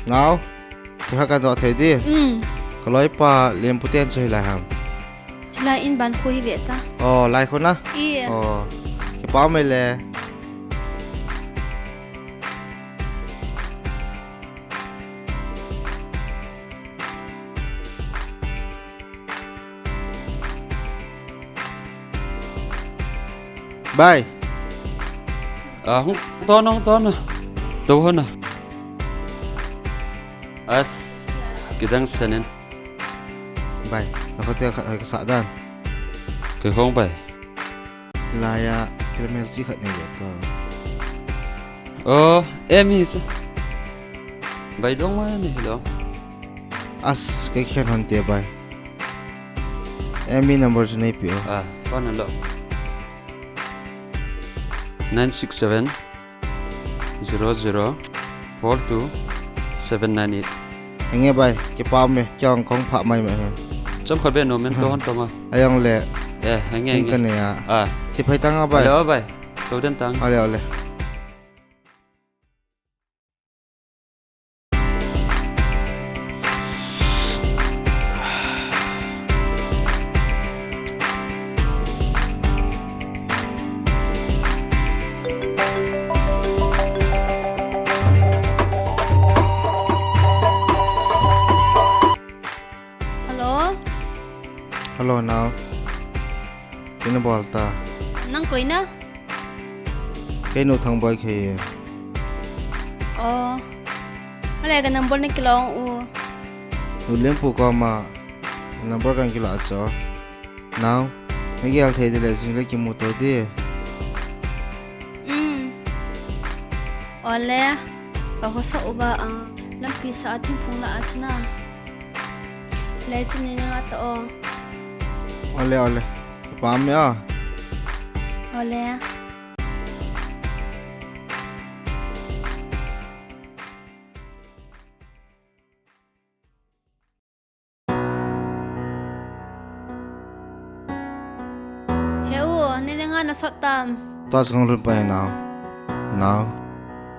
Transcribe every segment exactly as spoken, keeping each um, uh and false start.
Nao, thil khat kadoh thei di. Hmm. Kaloipa Lempu ten chu hilai ham? Chulai in ban khu hi ve ta. Oh, lai khu na? I. Oh, kipah mai le. Bai. Ah, hung ton, hung ton na. Tou hon na. As, kidang sanin. Bai, nakhote khat hoi kasah dan. Kei hong bai. Laiya, caramel chi khat nei ve to. Oh, Emi chu. Bai dong mai ni lo. As, kei khen hon te bai. Emi number chu nei pe o. Ah, phone lo. Nine six seven, zero zero, four two, seven nine eight. Henge bai, kipah me, kei jong kahung phah mai mai hen. Chomkhat be nom in, tou hon tong a. Ajong le. Eh, henge, henge. Ka nei a. Ah. Thi phai tang a bai. Hello bai. Tou den tang. Ale, ale. Hello? Hello, nao. Koi nabol ta? Nang koi na? Kei nu Thangboi kei. Oh. Hale ka number nakilo u. Nu Lempu koma number kakila cho. Nao, nagel thei dile jing le kimu to di. Um. Ole, ka khosa uva a, lampi sa a thingphung la a china. Le chini nga ta o. Ole, ole. Pam ya. Ole. He u, nene nga nasot tam. Tua song lun pa he nao. Nao,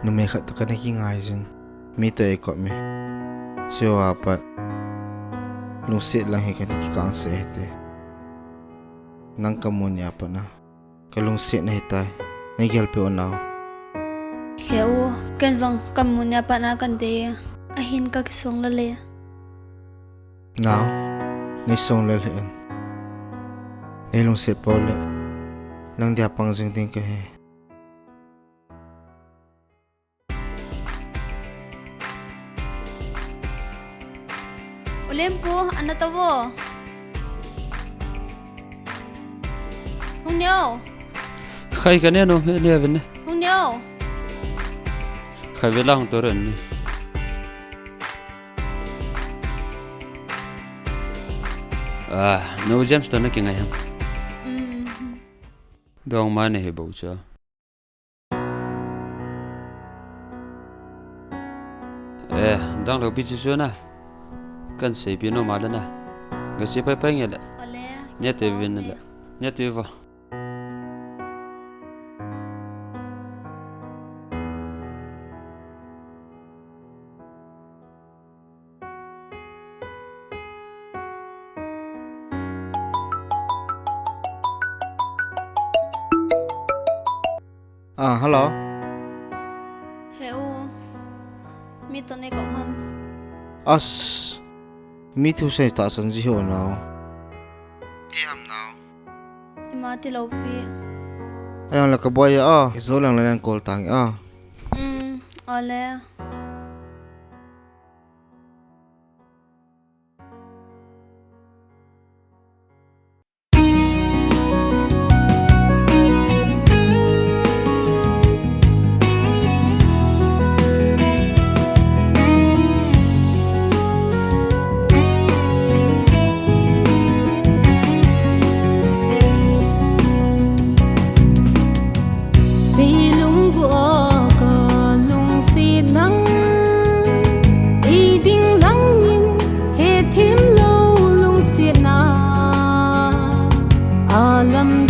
numei khat toh kana kingai jin. Mi toh eikop me. Sio apat. Lungset lang hi kana kikang se hite. Nang kamu nia pat na. Kalungset nahitai. Nei gelpeh o nao. He u, ken jong kamu nia pat na kandei. Ahin kakisong lale. Nao, nei song lale in. Nei lungset pou le. Nang dia pang jing ding kahi. U Lempu, ana tao vo. Hung neo. Khai ka ne no, ne, ne, ne. Hung neo. Khai ve la hung to ren ne. Ah, no James to na kingai ham. Mm. Dong ma ne he bou cha. Eh, dang lo pi chu chu na. Kan sei pi no ma le na. Ga sei pai pai nge le. Ole. Nia te vin le. Nia te va. Ah, hello. He u. Mi toh nei kop ham. As. Mi thu sei tahsan ji ho nao. Ti ham nao. Ima ti lo pi. Ajong le ka boi a. Ijo lang le nang call tang a. Um, ole. Silung bu o ka lungsit nang, i ding nang in he thim lo lungsit na, alam